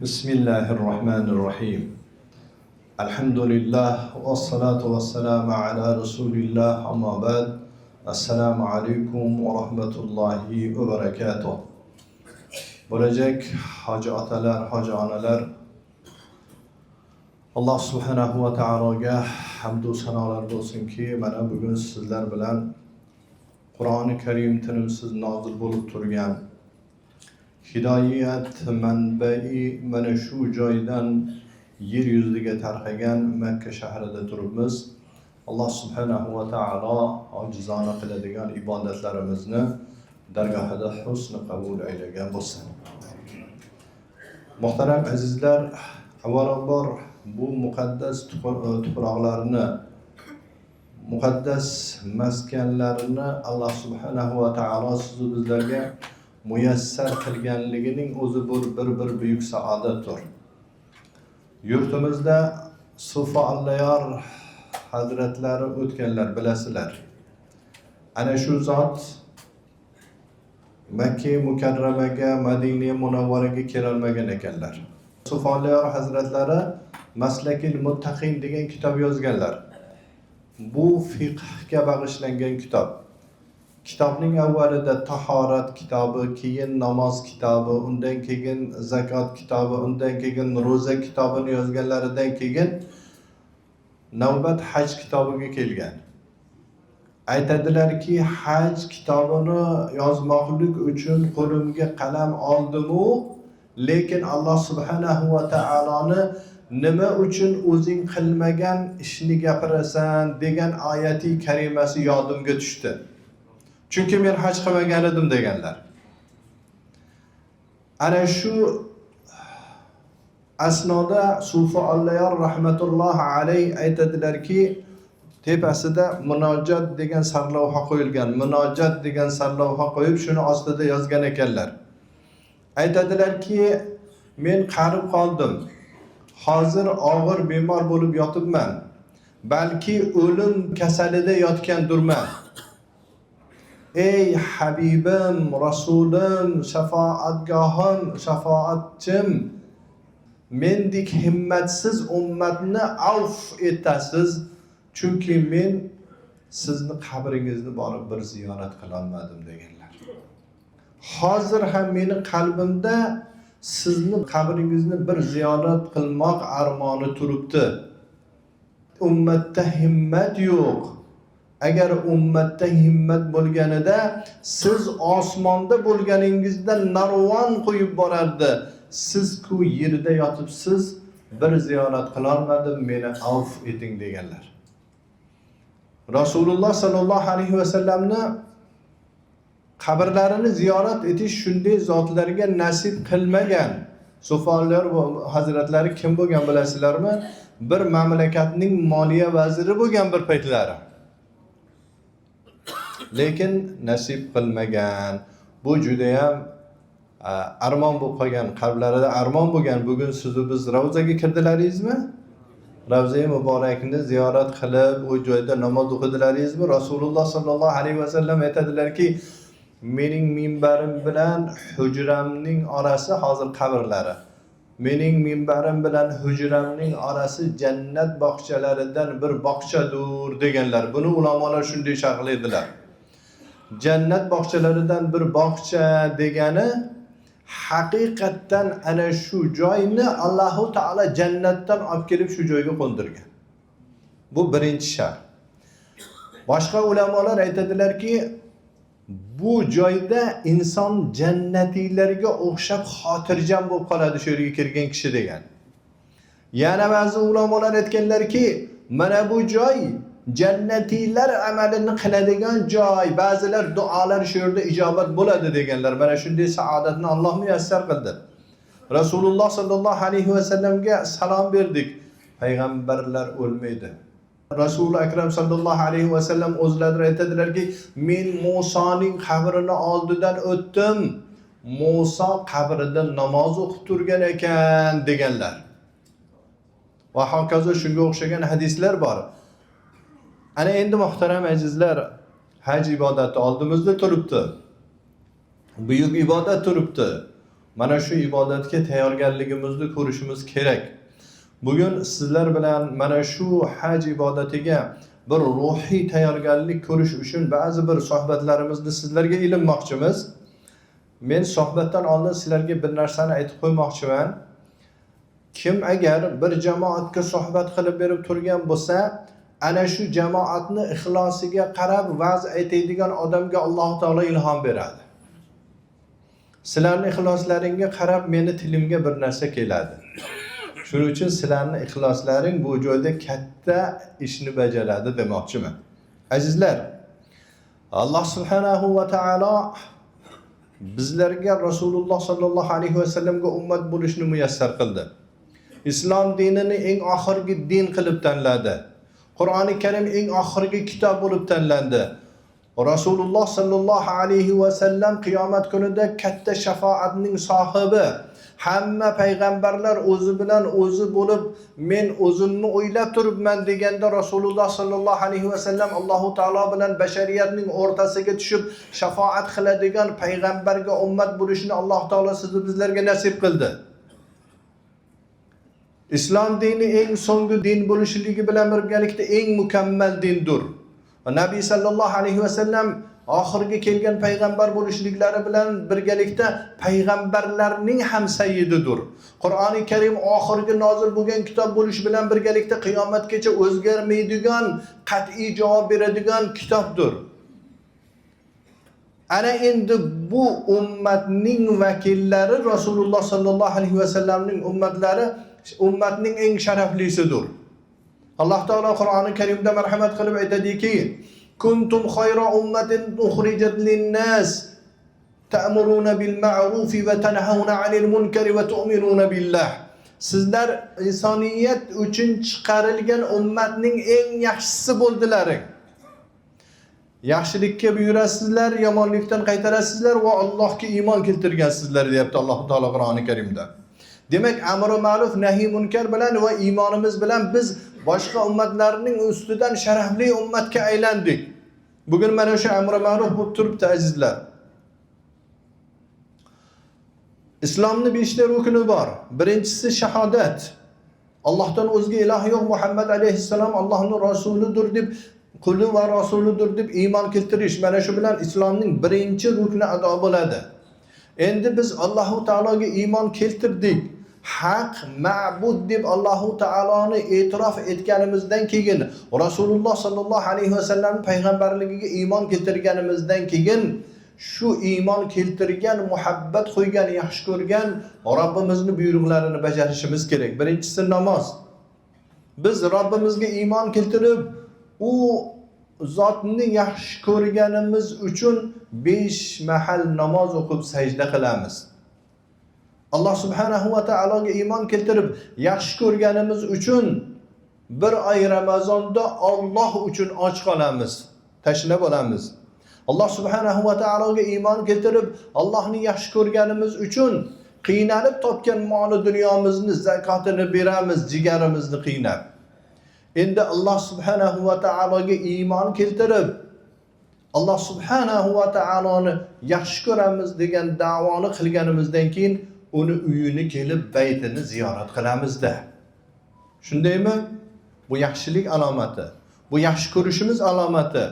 Bismillahirrohmanirrohim. Alhamdulillah va salatu va salamu ala rasulillah amma ba'd. Assalomu alaykum va rahmatullohi va barakatuh. Bo'lajak hoji otalar, hoji onalar, Alloh subhanahu va taologa hamdu sanolar bo'lsinki, mana bugun sizlar bilan Qur'oni Karim tinimsiz nozil bo'lib turgan hidoyat manbai mana shu joydan yer yuziga tarqagan Makka shahrida turibmiz. Alloh subhanahu va taolo ojizona qiladigan ibodatlarimizni dargohida husni qabul aylagan bo'lsin. Muhtaram azizlar, avvalambor bu muqaddas tuproqlarni, muqaddas maskanlarni Alloh subhanahu va taolo sizu bizlarga muyassar qilganligining o'zi bir buyuk saodatdir. Yurtimizda Sufi Allayor hazratlari o'tganlar, bilasizlar. Ana shu zot Makka Mukarramaga, Madina Munavvaraga kelolmagan ekanlar. Sufi Allayor hazratlari Maslakil Muttaqin degan kitob yozganlar. Bu fiqhga bag'ishlangan kitob. Kitobning avvalida tahorat kitobi, keyin namoz kitobi, undan keyin zakot kitobi, undan keyin ro'za kitobini yozganlaridan keyin navbat haj kitobiga kelgan. Aytadilarki, haj kitobini yozmoqlik uchun qo'limga qalam oldim-u, lekin Alloh subhanahu va taoloni nima uchun o'zing qilmagan ishni gapirasan degan oyati karimasi yodimga tushdi. Chunki men haj qilmagan edim deganlar. Ana shu asnoda Sufi Allayor rahmatullohi alayh aytadilarki, tepasida munojat degan sarlavha qo'yilgan. Munojat degan sarlavha qo'yib, shuni ostida yozgan ekanlar. Aytadilarki, men qarib qoldim. Hozir og'ir bemor bo'lib yotibman. Balki o'lim kasalida yotgandurman. Ey habibim, rasulim, shafoatgohim, shafoatchim, mendek himmatsiz ummatni avf etasiz, chunki men sizni qabringizni borib bir ziyorat qilolmadim deganlar. Hozir ham meni qalbimda sizni qabringizni bir ziyorat qilmoq armoni turibdi. Ummatda himmat yo'q. Agar ummatda himmat bo'lganida siz osmonda bo'lganingizda narvon qo'yib borardi. Siz-ku yerda yotibsiz, bir ziyorat qilolmadim, meni avf eting deganlar. Rasululloh sallallohu alayhi va sallamni qabrlarini ziyorat etish shunday zotlarga nasib qilmagan. Sufonlar hazratlari kim bo'lgan bilasizlarmi? Bir mamlakatning moliya vaziri bo'lgan bir paytlari. Lekin nasib qilmagan. Bu juda ham armon bo'lib qolgan, qalblarida armon bo'lgan. Bugun sizu biz ravzaga kirdilaringizmi? Ravzai muborakni ziyorat qilib, u joyda namoz o'qidilaringizmi? Rasululloh sallallohu alayhi vasallam aytadilarki, mening minbarim bilan hujramning orasi hozir qabrlari. Mening minbarim bilan hujramning orasi jannat bog'chalaridan bir bog'chadir deganlar. Buni ulamolar shunday sharhlaydilar. Jannat bog'chalaridan bir bog'cha degani haqiqatdan ana shu joyni Allohu taolo jannatdan olib kelib shu joyga qo'ndirgan. Bu birinchi shart. Boshqa ulamolar aytadilarki, bu joyda inson jannatiylarga o'xshab xotirjam bo'lib qoladi shu yerga kirgan kishi degan. Yana ba'zi ulamolar aytganlarki, mana bu joy jannatiylar amalini qiladigan joy. Ba'zilar duolar shu yerda ijobat bo'ladi deganlar. Mana shunday saodatni Alloh muyassar qildi. Rasululloh sallallohu alayhi va sallamga salom berdik. Payg'ambarlar o'lmaydi. Rasuli Akram sallallohu alayhi va sallam o'zlari aytadilarki, men Musoning qabrini oldidan o'tdim. Muso qabrida namoz o'qib turgan ekan deganlar. Va hokazo shunga o'xshagan hadislar bor. Ana endi muhtaram azizlar, haj ibodati oldimizda turibdi. Buyuk ibodat turibdi. Mana shu ibodatga tayyorgarligimizni ko'rishimiz kerak. Bugun sizlar bilan mana shu haj ibodatiga bir ruhiy tayyorgarlik ko'rish uchun ba'zi bir suhbatlarimizni sizlarga ilinmoqchimiz. Men suhbatdan oldin sizlarga bir narsani aytib qo'ymoqchiman. Kim agar bir jamoatga suhbat qilib berib turgan bo'lsa, ana shu jamoatni ixlosiga qarab va'z aytadigan odamga Alloh taolo ilhom beradi. Sizlarning ixloslaringga qarab meni tilimga bir narsa keladi. Shuning uchun sizlarning ixloslaring bu joyda katta ishni bajaradi demoqchiman. Azizlar, Alloh subhanahu va taolo bizlarga Rasululloh sallallohu alayhi vasallamga ummat bo'lishni muyassar qildi. Islom dinini eng oxirgi din qilib tanladi. Qur'oni Karim eng oxirgi kitob bo'lib tanlandi. Rasululloh sallallohu alayhi vasallam qiyomat kunida katta shafoatning sohibi. Hamma payg'ambarlar o'zi bilan o'zi bo'lib, men o'zimni o'ylab turibman deganda Rasululloh sallallohu alayhi vasallam Allohu taolo bilan bashariyatning o'rtasiga tushib shafoat qiladigan payg'ambarga ummat bo'lishni Alloh taolo sizni bizlarga nasib qildi. Islom dini eng so'nggi din bo'lishligi bilan birgalikda eng mukammal dindir. Nabiy sallallohu alayhi vasallam oxirgi kelgan payg'ambar bo'lishliklari bilan birgalikda payg'ambarlarning ham sayyididir. Qur'oni Karim oxirgi nozil bo'lgan kitob bo'lishi bilan birgalikda qiyomatgacha o'zgarmaydigan, qat'iy javob beradigan kitobdir. Ana endi bu ummatning vakillari Rasululloh sallallohu alayhi vasallamning ummatlari ummatning eng sharaflisidir. Alloh taolo Qur'oni Karimda marhamat qilib aytadiki: "Kuntum khayra ummatin ukhrijat lin-nas ta'muruna bil ma'rufi va tanhauna 'anil munkari va tu'minuna billah." Sizlar insoniyat uchun chiqarilgan ummatning eng yaxshisi bo'ldilaring. Yaxshilikka buyurasizlar, yomonlikdan qaytarasizlar va Allohga iymon keltirgansizlar, deyapti Alloh taolo Qur'oni Karimda. Demak, amri ma'ruf, nahiy munkar bilan va iymonimiz bilan biz boshqa ummatlarning ustidan sharafli ummatga aylandik. Bugun mana shu amri ma'ruf bo'lib turibdi, azizlar. Islomning 5 ta rukni bor. Birinchisi shahodat. Allohdan o'zga iloh yo'q, Muhammad alayhissalom Allohning rasulidir deb, quli va rasulidir deb iymon keltirish. Mana shu bilan islomning birinchi rukni ado bo'ladi. Endi biz Allohu taologa iymon keltirdik. Haq ma'bud deb Allohu taoloni e'tirof etganimizdan keyin, Rasululloh sallallohu alayhi vasallam payg'ambarligiga iymon keltirganimizdan keyin shu iymon keltirgan, muhabbat qo'ygan, yaxshi ko'rgan Robbimizni buyruqlarini bajarishimiz kerak. Birinchisi namoz. Biz Robbimizga iymon keltirib, u zotni yaxshi ko'rganimiz uchun 5 mahal namoz o'qib sajda qilamiz. Alloh subhanahu va taologa iymon keltirib, yaxshi ko'rganimiz uchun bir oy Ramazonda Alloh uchun och qolamiz, tashna bo'lamiz. Alloh subhanahu va taologa iymon keltirib, Allohni yaxshi ko'rganimiz uchun qiynalib topgan moli dunyomizni zakotini beramiz, jigarimizni qiynab. Endi Alloh subhanahu va taologa iymon keltirib, Alloh subhanahu va taoloni yaxshi ko'ramiz degan da'voni qilganimizdan keyin uni uyini kelib baytini ziyorat qilamizda. Shundaymi? Bu yaxshilik alomati. Bu yaxshi ko'rishimiz alomati.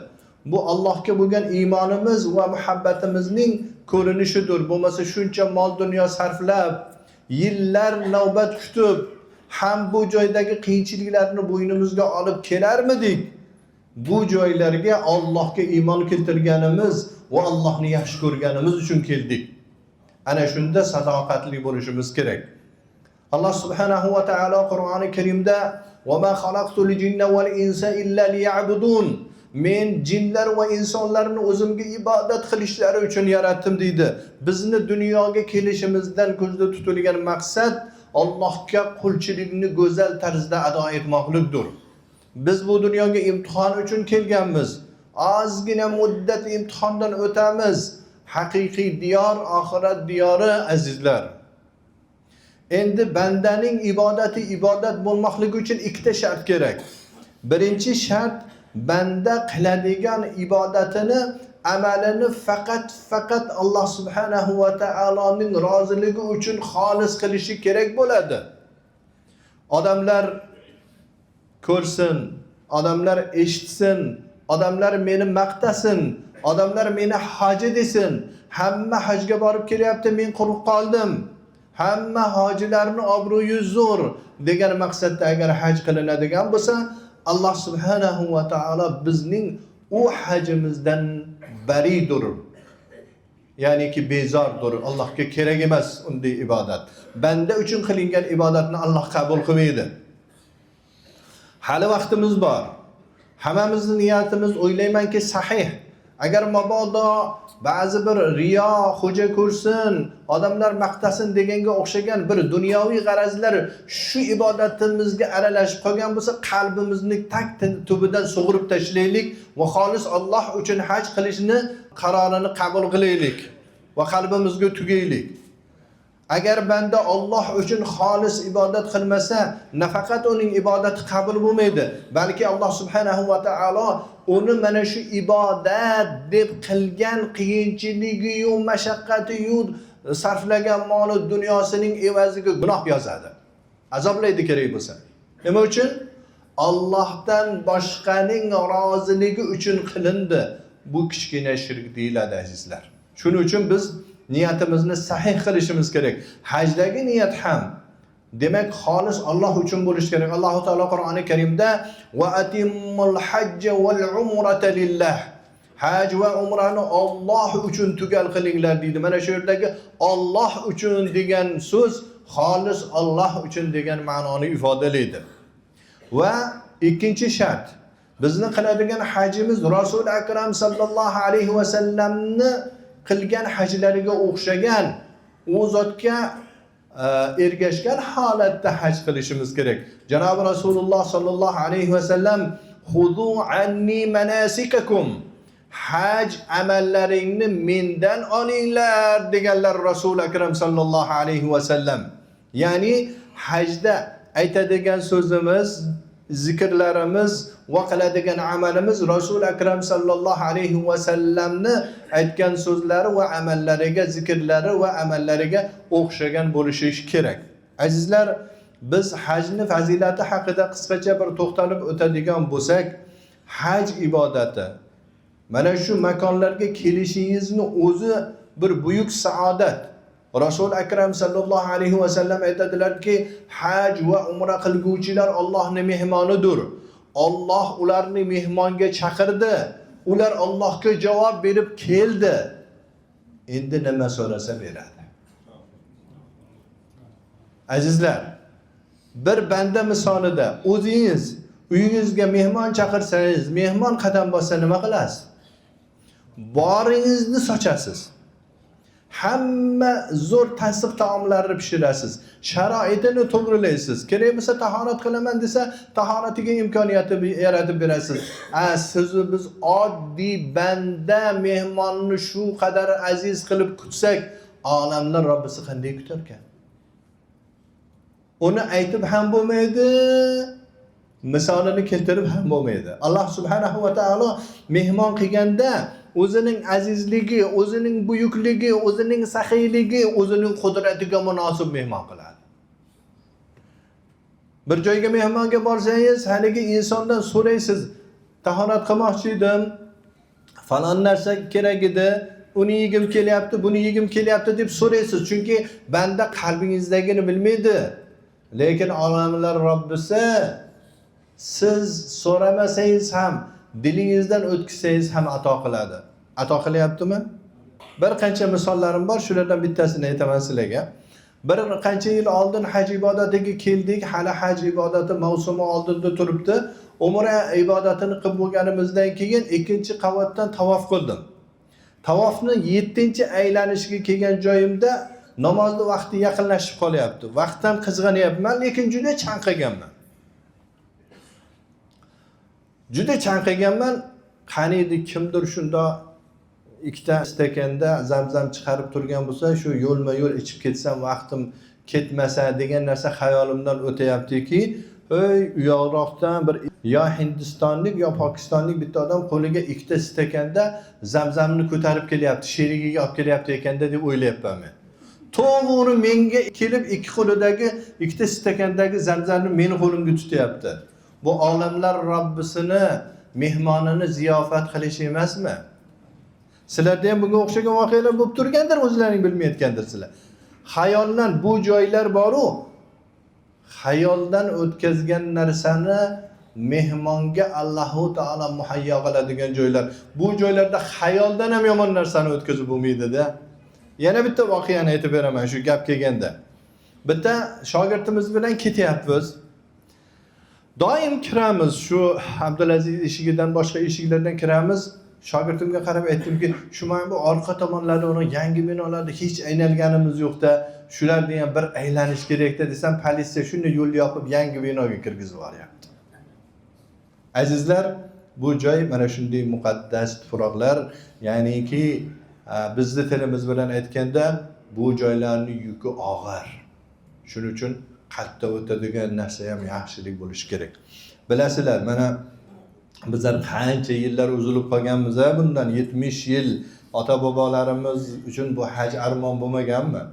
Bu Allohga bo'lgan iymonimiz va muhabbatimizning ko'rinishidir. Bo'lmasa shuncha mol dunyo sarflab, yillar navbat kutib, ham bu joydagi qiyinchiliklarni bo'ynimizga olib kelarmidik? Bu joylarga Allohga iymon keltirganimiz va Allohni yaxshi ko'rganimiz uchun keldik. Ana shunda sadoqatli bo'lishimiz kerak. Alloh subhanahu va taolo Qur'oni Karimda "Va ma xalaqtul jinna val insa illa liya'budun." Men jinlar va insonlarni o'zimga ibodat qilishlari uchun yaratdim deydi. Bizni dunyoga kelishimizdan ko'zda tutilgan maqsad Allohga qulchilikni go'zal tarzda ado etmoqlikdir. Biz bu dunyoga imtihon uchun kelganmiz. Ozgina muddat imtihondan o'tamiz. Haqiqiy diyor oxirat diyori, azizlar. Endi bandaning ibodati ibodat bo'lmoqligi uchun ikkita shart kerak. Birinchi shart, banda qiladigan ibodatini amalini faqat Alloh subhanahu va taoloning roziligi uchun xolis qilishi kerak bo'ladi. Odamlar ko'rsin, odamlar eshitsin, odamlar meni maqtasin, odamlar meni hoji desin. Hamma hajga borib kelyapti, men quruq qoldim. Hamma hojilarning obro'yi zo'r degan maqsadda agar haj qilinadigan bo'lsa, Alloh subhanahu va taolo bizning u hajimizdan baridur. Ya'niki bezordir. Allohga kerak emas unday ibodat. Banda uchun qilingan ibodatni Alloh qabul qilmaydi. Hali vaqtimiz bor. Hammamizning niyatimiz o'ylaymanki sahih. Agar mabodo ba'zi bir riyo, xo'ja ko'rsin, odamlar maqtasin deganga o'xshagan bir dunyoviy g'arazlar shu ibodatimizga aralashib qolgan bo'lsa, qalbimizni tag tubidan sug'urib tashlaylik va xolis Alloh uchun haj qilishni qarorini qabul qilaylik va qalbimizga tugaylik. Agar banda Alloh uchun xolis ibodat qilmasa, nafaqat uning ibodati qabul bo'lmaydi, balki Alloh subhanahu va taolo uni mana shu ibodat deb qilgan qiyinchiligi-yu, mashaqqati-yu, sarflagan moli dunyosining evaziga gunoh yozadi. Azoblaydi kerak bo'lsa. Nima uchun? Allohdan boshqaning roziligi uchun qilindi. Bu kichkina shirk deyiladi, azizlar. Shuning uchun biz niyatimizni sahih qilishimiz kerak. Hajdagi niyat ham demak xolis Alloh uchun bo'lishi kerak. Alloh taolo Qur'oni Karimda va atimmul hajja val umrata lillah. Haj va umrani Alloh uchun tugal qilinglar deydi. Mana shu yerdagi Alloh uchun degan so'z xolis Alloh uchun degan ma'noni ifodalaydi. Va ikkinchi shart, bizni qiladigan hajimiz Rasul akram sallallohu alayhi va sallamni qilgan hajlariga o'xshagan, u zotga ergashgan holatda haj qilishimiz kerak. Janobi Rasululloh sallallohu alayhi va sallam xuzu anni manasikakum, haj amallaringni mendan olinglar deganlar Rasul akram sallallohu alayhi va sallam. Ya'ni hajda aytadigan so'zimiz, zikrlarimiz va qiladigan amalimiz Rasul akram sallallohu alayhi va sallamni aytgan so'zlari va amallariga, zikrlari va amallariga o'xshagan bo'lishi kerak. Azizlar, biz hajni fazilati haqida qisqacha bir to'xtalib o'tadigan bo'lsak, haj ibodati mana shu makonlarga kelishingizni o'zi bir buyuk saodat. Rasul akram sallallohu alayhi va sallam aytadilarki, haj va umra qilguvchilar Allohning mehmonidir. Alloh ularni mehmonga chaqirdi. Ular Allohga javob berib keldi. Endi nima so'rasa beradi. Azizlar, bir banda misolida o'zingiz uyingizga mehmon chaqirsangiz, mehmon qadam bossa nima qilasiz? Boringizni sochasiz. Hamma zo'r tasdiq taomlarni pishirasiz. Sharoitini to'g'rilaysiz. Kerak bo'lsa tahorat qilaman desa, tahoratiga imkoniyati yaratib berasiz. Siz biz oddiy banda mehmonni shu qadar aziz qilib kutsak, olamlar Robbisi qanday kutar ekan? Uni aytib ham bo'lmaydi, misolini keltirib ham bo'lmaydi. Alloh subhanahu va taolo mehmon qilganda o'zining azizligi, o'zining buyukligi, o'zining saxiyligi, o'zining qudratiga munosib mehmon qiladi. Bir joyga mehmonga borsangiz, haligi insondan so'raysiz, tahorat qilmoqchi edim, falon narsa kerak edi, uni yegim kelyapti, buni yegim kelyapti deb so'raysiz. Chunki banda qalbingizdagini bilmaydi. Lekin olamlar Robbisi siz so'ramasangiz ham, dilingizdan o'tkazsangiz ham ato qiladi. Ato qilyaptimi? Bir qancha misollarim bor, shulardan bittasini aytaman sizlarga. Bir qancha yil oldin haj ibodatiga keldik, hali haj ibodati mavsumi oldinda turibdi. Umra ibodatini qilib bo'lganimizdan keyin ikkinchi qavatdan tavof qildim. Tavofni 7-aylanishiga kelgan joyimda namozni vaqti yaqinlashib qolyapti. Vaqtdan qizg'anyapman, lekin juda chanqaganman. Juda chanqaganman. Qaniydi kimdir shunda ikkita stakanda zamzam chiqarib turgan bo'lsa, shu yo'lma-yo'l ichib ketsam vaqtim ketmasa degan narsa xayolimdan o'tayaptiki, Ey, uyoqroqdan bir yo hindistonlik, yo pokistonlik bitta odam qo'liga ikkita stakanda zamzamni ko'tarib kelyapti, sherigiga olib kelyapti ekanda deb o'ylayapman men. To'g'ri menga kelib ikki qo'lidagi ikkita stakandagi zamzamni meni qo'limga tutyapti. Bu olamlar Robbisini mehmonini ziyofat qilish emasmi? Sizlarda ham bunga o'xshagan voqealar bo'lib turgandir, o'zlaring bilmayotgandirsizlar. Xayoldan bu joylar boru, xayoldan o'tkazgan narsani mehmonga Allohu taolo muhayyo qiladigan joylar. Bu joylarda xayoldan ham yomon narsani o'tkazib bo'lmaydi-da. Yana bitta voqeani aytib beraman shu gap kelganda. Bitta shogirdimiz bilan ketyapmiz. Doim kiramiz shu Abdulaziz eshigidan, boshqa eshiklardan kiramiz. Shogirdimga qarab aytdimki, shu mana bu orqa tomonlarda uni yangi binolarda hech aylanganimiz yo'qda, shularni ham bir aylanish kerakda desam, politsiya shunday yo'l yopib yangi binoga kirgizib yuboryapti. Azizlar, bu joy mana shunday muqaddas tuproqlar, ya'niki bizni tilimiz bilan aytganda bu joylarning yuki og'ir. Shuning uchun qalbda o'tadigan narsa ham yaxshilik bo'lishi kerak. Bilasizlar, mana bizlar qancha yillar uzilib qolganmiz a bundan 70 yil ota bobolarimiz uchun bu haj armon bo'lmaganmi?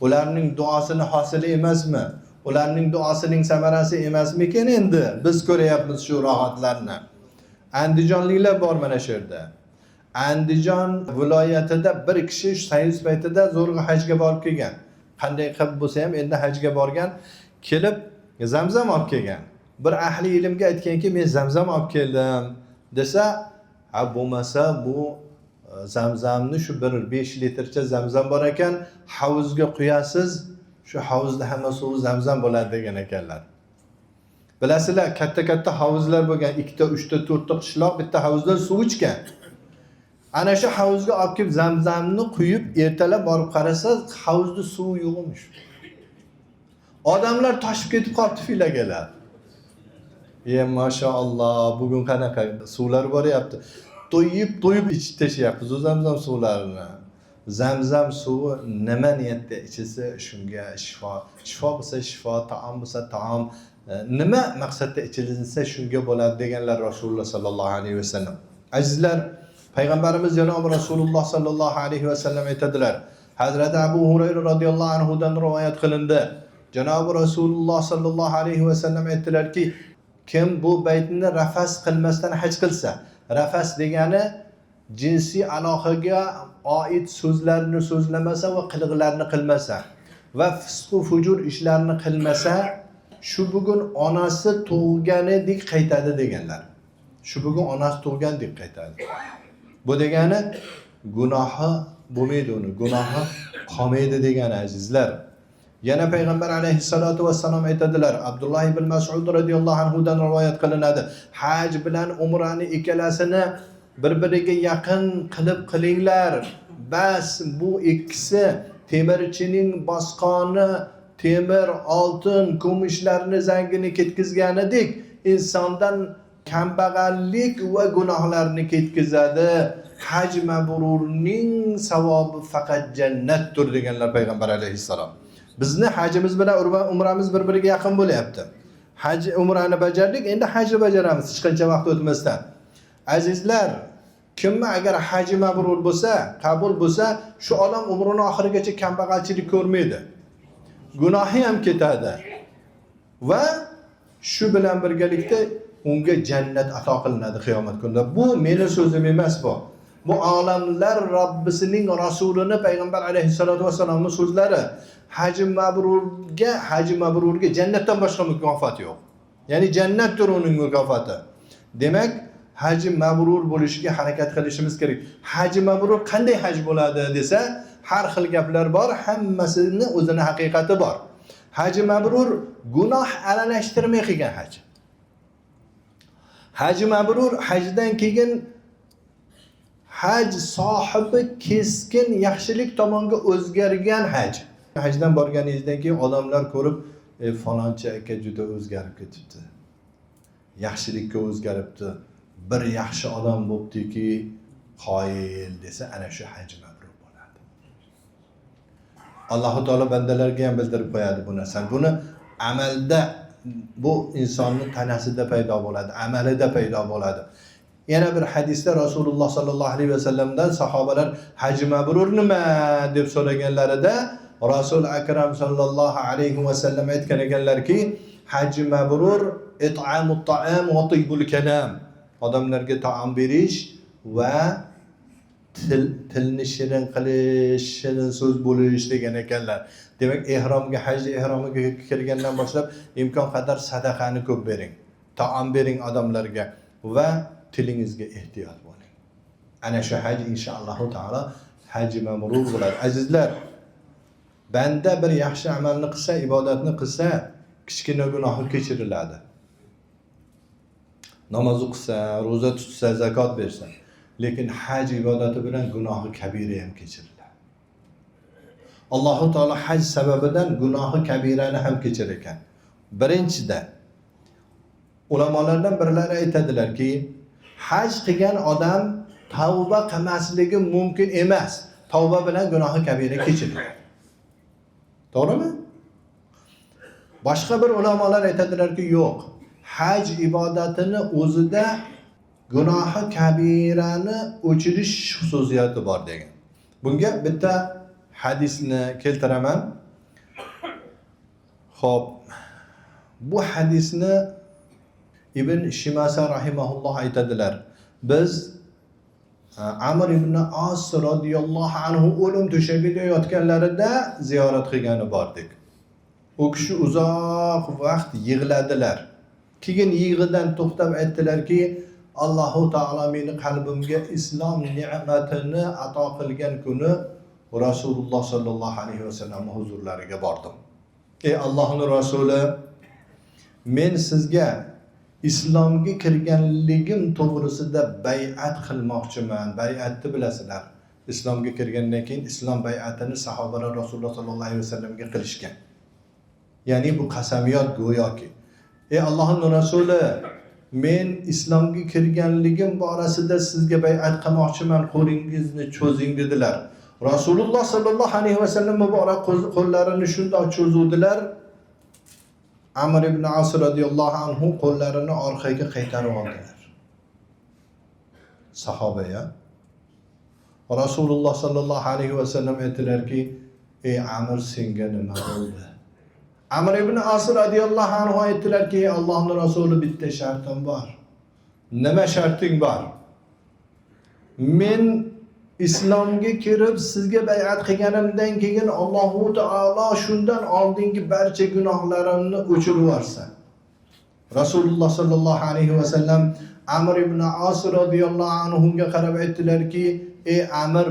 Ularning duosini hosili emasmi? Ularning duosining samarasi emasmikan endi? Biz ko'ryapmiz shu rohatlarni. Andijonliklar bor mana shu yerda. Andijon viloyatida bir kishi shu soyuz paytida zo'rg'a hajga borib kelgan. Qanday qilib bo'lsa ham endi hajga borgan, kelib zamzam olib kelgan. Bir ahli ilmga aytganki, men zamzam olib keldim desa, ha bo'lmasa bu zamzamni shu bir 5 litrcha zamzam bor ekan, havuzga quyasiz, shu havuzda hamma suvi zamzam bo'ladi degan ekanlar. Bilasizlar, katta-katta havuzlar bo'lgan, 2ta, 3ta, 4ta qishloq bitta havuzdan suv ichgan. Ana shu havuzga olib kelib zamzamni quyib, ertalab borib qarasa, havuzda suv yo'qmish. Odamlar toshib ketib qolibdi filagalar. E mashalloh, bugun qanaqa suvlar boryapti. To'yib to'yib ichib tashlayapmiz u zamzam suvlarini. Zamzam suvi nima niyatda ichilsa shunga shifo, shifo bo'lsa shifo, taom bo'lsa taom, nima maqsadda ichilsa shunga bo'ladi deganlar Rasululloh sallallohu alayhi vasallam. Azizlar, payg'ambarimiz janobi Rasululloh sallallohu alayhi vasallam aytadilar. Hazrati Abu Hurayra radhiyallohu anhu dan rivoyat qilindi. Janobi Rasululloh sallallohu alayhi vasallam aytdilarki, kim bu baytni rafas qilmasdan haj qilsa, rafas degani jinsiy aloqaga oid so'zlarni so'zlamasa va qiliqlarni qilmasa va fisqu fujur ishlarni qilmasa, shu bugun onasi tug'ganidek qaytadi deganlar. Shu bugun onasi tug'gandek qaytadi. Bu degani gunohi bo'lmaydi, uni gunohi qolmaydi degani azizlar. Yana payg'ambar alayhissalotu vassalom aytadilar, Abdulloh ibn Mas'ud radhiyallohu anhu dan rivoyat qilinadi. Haj bilan umrani ikkalasini bir-biriga yaqin qilib qilinglar. Bas bu ikkisi temirchining bosqoni temir, oltin, kumushlarni zangini ketkizganidek insondan kambag'allik va gunohlarni ketkizadi. Haj mabrurning savobi faqat jannatdir deganlar payg'ambar alayhissalom. Bizni hajimiz bilan umramiz bir-biriga yaqin bo'lyapti. Haj umrani bajardik, endi hajni bajaramiz hech qancha vaqt o'tmasdan. Azizlar, kimni agar haji mabrur bo'lsa, qabul bo'lsa, shu odam umrini oxirigacha kambag'alchilik ko'rmaydi. Gunohi ham ketadi. Va shu bilan birgalikda unga jannat ato qilinadi qiyomat kunida. Bu meni so'zim emas bu. Bu olamlar Robbisining rasulini payg'ambar alayhissalatu vassalomning so'zlari. Haji mabrurga jannatdan boshqa mukofot yo'q. Ya'ni jannatdir uning mukofoti. Demak, haji mabrur bo'lishiga harakat qilishimiz kerak. Haji mabrur qanday haj bo'ladi desa, har xil gaplar bor, hammasini o'zini haqiqati bor. Haji mabrur gunoh aralashtirmay qilgan haj. Haji mabrur hajdan keyin haj sohibi keskin yaxshilik tomonga o'zgargan haj. Hajdan borganingizdan keyin odamlar ko'rib, falonchi aka juda o'zgarib ketibdi. Yaxshilikka o'zgaribdi. Bir yaxshi odam bo'ptiki, qoyil desa, ana shu haj mabrur bo'ladi. Alloh taolo bandalarga ham bildirib qo'yadi bu narsani. Buni amalda Bu insonni tanasida paydo bo'ladi, amalida paydo bo'ladi. Yana bir hadisda Rasululloh sallallohu alayhi vasallamdan sahobalar haj mabrur nima deb so'raganlarida Rasul akram sallallohu alayhi vasallam aytgan ekanlarki, haj mabrur it'amut ta'am va tiybul kalam. Odamlarga taom berish va tilni shirin qilish, shirin so'z bo'lish degan ekanlar. Demak, ehromga, haj ehromiga kirgandan boshlab imkon qadar sadaqani ko'p bering, taom bering odamlarga va tilingizga ehtiyot bo'ling. Ana shu haj inshaallohu taolo haj mabrur bo'ladi. Azizlar, banda bir yaxshi amalni qilsa, ibodatni qilsa, kichkina gunohi kechiriladi. Namoz o'qisa, ro'za tutsa, zakot bersa. Lekin haj ibodati bilan gunohi kabira ham kechiriladi. Allohu taolo haj sababidan gunohi kabirani ham kechirar ekan. Birinchidan, ulamolardan birlari aytadilarki, haj qilgan odam tavba qilmasligi mumkin emas. Tavba bilan gunohi kabira kechiriladi. To'g'rimi? Boshqa bir ulamolar aytadilarki, yo'q. Haj ibodatini o'zida gunohi kabirani o'chirish xususiyati bor degan. Bunga bitta hadisni keltiraman. Xo'p, bu hadisni Ibn Shimasa rahimahulloh aytadilar. Biz Amr ibn As radhiyallohu anhu o'lim to'shagida yotganlarida ziyorat qilgani bordik. U kishi uzoq vaqt yig'ladilar. Keyin yig'idan to'xtab aytdilarki, Allohu taolo meni qalbimga islom ne'matini ato qilgan kuni Rasululloh sallallohu alayhi vasallam huzurlariga bordim. Ey Allohning rasuli, men sizga islomga kirganligim to'g'risida bay'at qilmoqchiman. Bay'atni bilasizlar. Islomga kirgandan keyin islom bay'atini sahobalar Rasululloh sallallohu alayhi vasallamga qilishgan. Ya'ni bu qasamiyot go'yoki. Ey Allohning rasuli, men islomga kirganligim borasida sizga bay'at qilmoqchiman, qo'lingizni cho'zing dedilar. Rasululloh sallallohu alayhi vasallam muborak qo'llarini shundoq cho'zuvdilar. Amr ibn As radhiyallohu anhu qo'llarini orqaga qaytarib oldilar. Sahoba ya. Rasululloh sallallohu alayhi vasallam aytdilarki, ey Amr, senga nima bo'ldi? Amr ibn As radhiyallohu anhu aytdilarki, ey Allohning rasuli, bitta shartim bor. Nima sharting bor? Men islomga kirib sizga bay'at qilganimdan keyin Allohu taolo shundan oldingi barcha gunohlarimni o'chirib yuborsa. Rasululloh sallallohu alayhi vasallam Amr ibn As radhiyallohu anhu ga qarab aytdilarki, ey Amr,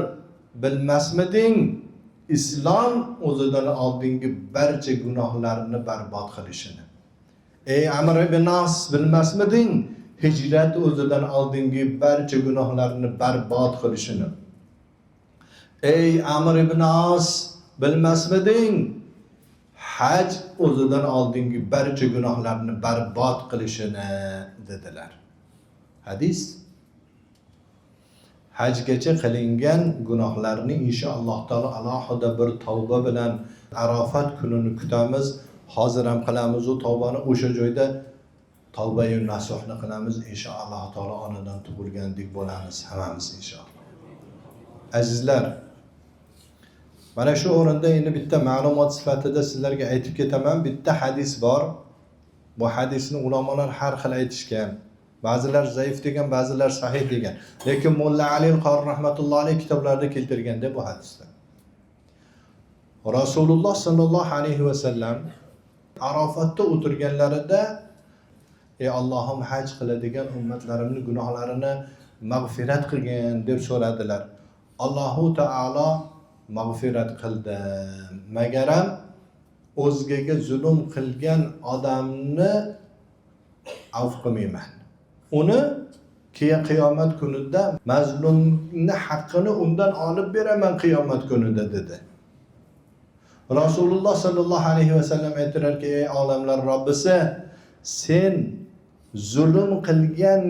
bilmasmiding islom o'zidan oldingi barcha gunohlarni barbod qilishini? Ey Amr ibn As, bilmasmiding hijrat o'zidan oldingi barcha gunohlarni barbod qilishini? Ey Amr ibn As, bilmasmiding haj o'zidan oldingi barcha gunohlarni barbod qilishini dedilar. Hadis. Hajgacha qilingan gunohlarni inshaalloh taolo alohida bir tavba bilan Arafat kunini kutamiz. Hozir ham qilamiz u tavbani, o'sha joyda tavba-yu nasuhni qilamiz inshaalloh taolo, onadan tug'ilgandek bo'lamiz hammamiz inshaalloh. Azizlar, mana shu o'rinda endi bitta ma'lumot sifatida sizlarga aytib ketaman. Bitta hadis bor. Bu hadisni ulamolar har xil aytishgan. Ba'zilar zaif degan, ba'zilar sahih degan. Lekin Mulla Ali Qori rahmatullohi alayhi kitoblarida keltirganda bu hadisda. Rasululloh sallallohu alayhi va sallam Arafatda o'tirganlarida, ey Allohim, haj qiladigan ummatlarimning gunohlarini mag'firat qilgin deb so'radilar. Allohu taolo mag'firat qildi. Magaram o'zgaga zulm qilgan odamni avf qilmayman. Uni keyin qiyomat kunida mazlumni haqqini undan olib beraman qiyomat kunida dedi. Rasululloh sallallohu alayhi vasallam aytdilarki, ey olamlar Robbisi, sen zulm qilgan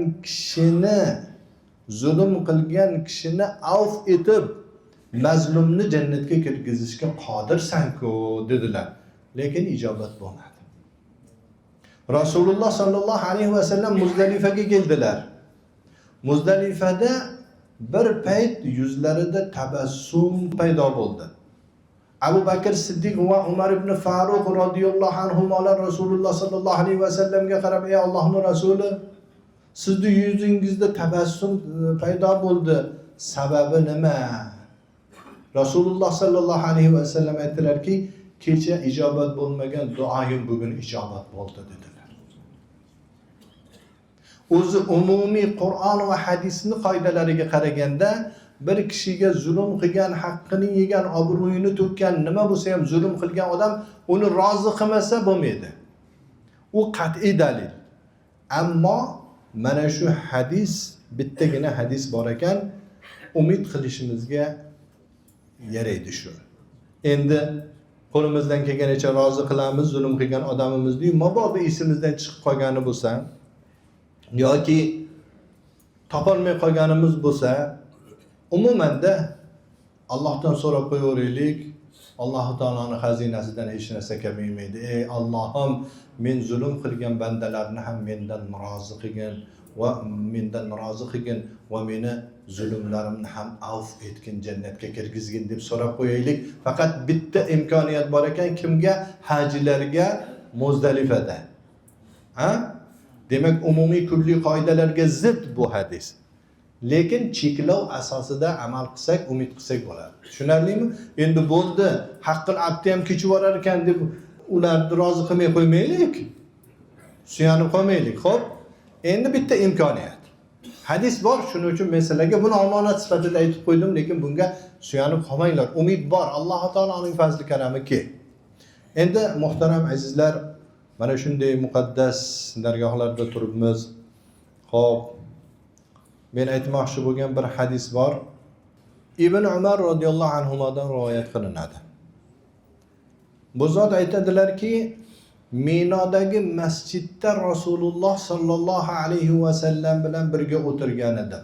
kishini avf etib mazlumni jannatga kirgizishga qodirsan-ku dedilar. Lekin ijobat bo'lmadi. Rasululloh sollallohu alayhi vasallam Muzdalifaga keldilar. Muzdalifada bir payt yuzlarida tabassum paydo bo'ldi. Abu Bakr Siddiq va Umar ibn Faruq radhiyallohu anhular Rasululloh sollallohu alayhi vasallamga qarab, ey Allohning rasuli, sizni yuzingizda tabassum paydo bo'ldi, sababi nima? Rasululloh sollallohu alayhi vasallam aytdilarki, kecha ijobat bo'lmagan duoyim bugun ijobat bo'ldi dedilar. O'zi umumiy Qur'on va hadisni qoidalariga qaraganda bir kishiga zulm qilgan, haqqini yegan, obro'yini to'kkan, nima bo'lsa ham zulm qilgan odam uni rozi qilmasa bo'lmaydi. U qat'iy dalil. Ammo mana shu hadis, bittagina hadis bor ekan, umid qilishimizga yaraydi shu. Endi qo'limizdan kelganicha rozi qilamiz zulm qilgan odamimizni, mabodo esimizdan chiqib qolgani bo'lsa yoki topolmay qolganimiz bo'lsa, umumanda Allohdan so'rab qo'yaveraylik. Alloh taoloning xazinasidan hech narsa kamaymaydi. Ey Allohim, men zulm qilgan bandalarni ham mendan rozi qilgin va mendan rozi qilgin va meni zulmlarimni ham avf etgin, jannatga kirgizgin deb so'rab qo'yaylik. Faqat bitta imkoniyat bor ekan, kimga? Hajilarga Muzdalifada. Ha? Demak, umumiy kulliy qoidalarga zid bu hadis. Lekin cheklov asosida amal qilsak, umid qilsak bo'ladi. Tushunarlimi? Endi bo'ldi, haqqil abdi ham kechib yuborar ekan deb ularni rozi qilmay qo'ymaylik. Suyanib qolmaylik, xo'p? Endi bitta imkoniyat. Hadis bor, shuning uchun men sizlarga buni omonat sifatida aytib qo'ydim, lekin bunga suyanib qolmanglar. Umid bor, Alloh taoloning fazli karamiki. Endi muhtaram azizlar, mana shunday muqaddas dargohlarda turibmiz. Xo'p, men aytmoqchi bo'lgan bir hadis bor. Ibn Umar radhiyallohu anhudan rivoyat qilinadi. Bu zot aytadilarki, Minodagi masjidda Rasululloh sallallohu alayhi va sallam bilan birga o'tirgan edim.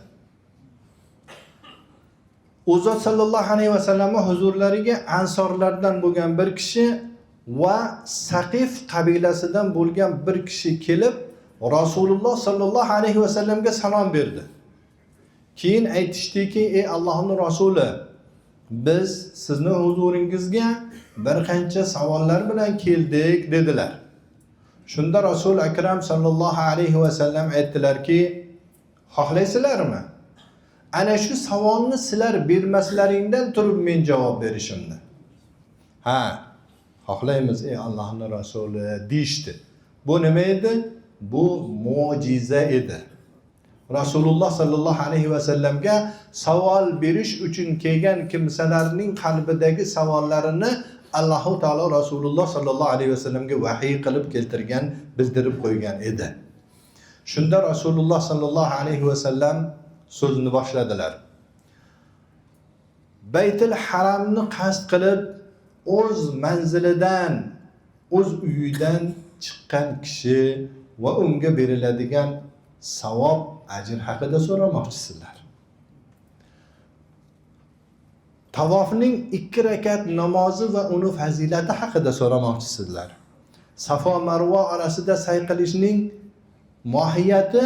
U zot sallallohu alayhi va sallamning huzurlariga ansorlardan bo'lgan bir kishi va Saqif qabilasidan bo'lgan bir kishi kelib Rasululloh sallallohu alayhi va sallamga salom berdi. Keyin aytishdiki, ey Allohning rasuli, biz sizni huzuringizga bir qancha savollar bilan keldik dedilar. Shunda Rasul Akram sallallohu alayhi va sallam aytdilarki, xohlaysizlarmi? Ana shu savolni sizlar bermaslaringdan turib men javob berishimni. Ha, xohlaymiz ey Allohning rasuli deyishdi. Bu nima edi? Bu mo'jiza edi. Rasululloh sallallohu alayhi va sallamga savol berish uchun kelgan kimsalarning qalbidagi savollarini Alloh taolo Rasululloh sallallohu alayhi va sallamga vahiy qilib keltirgan, bildirib qo'ygan edi. Shunda Rasululloh sallallohu alayhi va sallam so'zni boshladilar. Baytul Haramni qasd qilib o'z manzilidan, o'z uyidan chiqqan kishi va unga beriladigan savob, ajr haqida so'ramoqchisizlar. Tavofning 2 rakat namozi va uni fazilati haqida so'ramoqchisizlar. Safo Marva orasida say qilishning mohiyati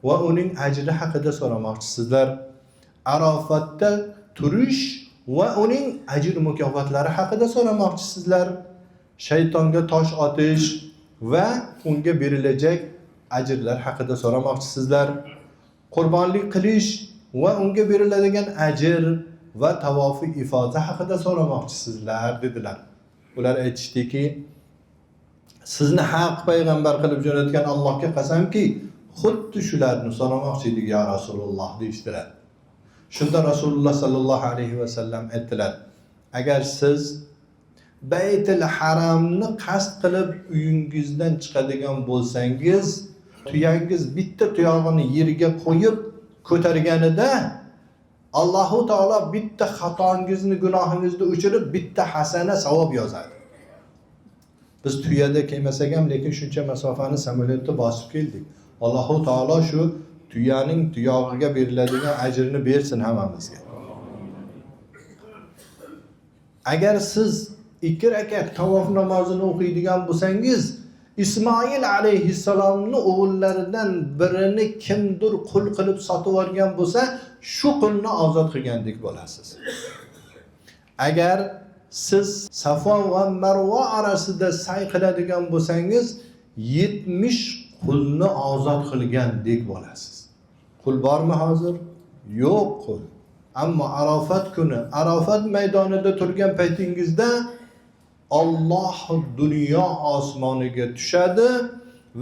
va uning ajri haqida so'ramoqchisizlar. Arofatda turish va uning ajr mukofotlari haqida so'ramoqchisizlar. Shaytonga tosh otish va unga berilajak ajrlar haqida so'ramoqchisizlar. Qurbonlik qilish va unga beriladigan ajr va tavofi ifoza haqida so'ramoqchisizlar dedilar. Ular aytishdiki, sizni haq payg'ambar qilib jo'natgan Allohga qasamki, xuddi shularni so'ramoqchi edik ya Rasululloh deyishdilar. Shunda Rasululloh sallallohu alayhi va sallam aytdilar: agar siz Baytul Haramni qasd qilib uyingizdan chiqadigan bo'lsangiz, tuyangiz bitta tuyog'ini yerga qo'yib ko'targanida Allohu taolo bitta xatongizni, gunohingizni o'chirib, bitta hasana savob yozadi. Biz tuyada kelmasak ham, lekin shuncha masofani samolyotda bosib keldik. Allohu taolo shu tuyaning tuyog'iga beriladigan ajrni bersin hammamizga. Agar siz 2 rakat tavof namozini o'qiydigan bo'lsangiz, Ismoil alayhissalomni o'g'illaridan birini kimdir qul qilib sotib olgan bo'lsa, shu qulni ozod qilgandek bo'lasiz. Agar siz Safo va Marva orasida say qiladigan bo'lsangiz, 70 qulni ozod qilgandek bo'lasiz. Qul bormi hozir? Yo'q qul. Ammo Arafat kuni, Arafat maydonida turgan paytingizda Alloh dunyo osmoniga tushadi